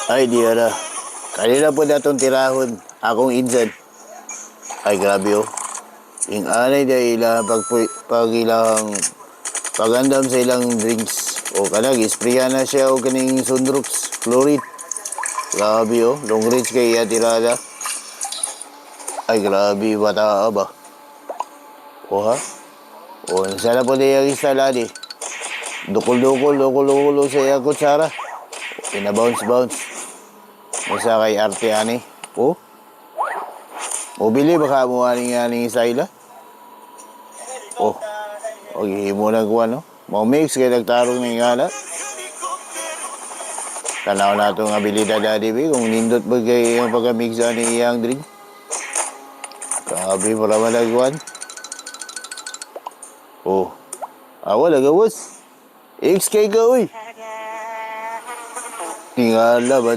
Ay, di ara. Kanina po natong tirahon. Akong insan. Ay, grabe oh. Yung anay dahil ilang pag ilang pagandam sa ilang drinks. O kanag, isprayan na siya o kaning Sundrox, chlorine. Grabe oh, long range kay iya tirada. Ay, grabe, bata ba? O ha? O, sana po na yung isla di. Dukol-dukol, dukol-dukol sa iya kutsara. Pina-bounce-bounce. Musa kay arte ani. Oh. Mobili baka mo aning aning isla. Oh. O gihimo na kuha no. Mo mix kay nagtarong ni ngala. Tanaw na itong abilidad adi bi kung nindot ba kay ang pagka-mix ani iyang drink. Grabe para malagwan. Oh. Awa lagawas. XK ka uy. Tingala ba?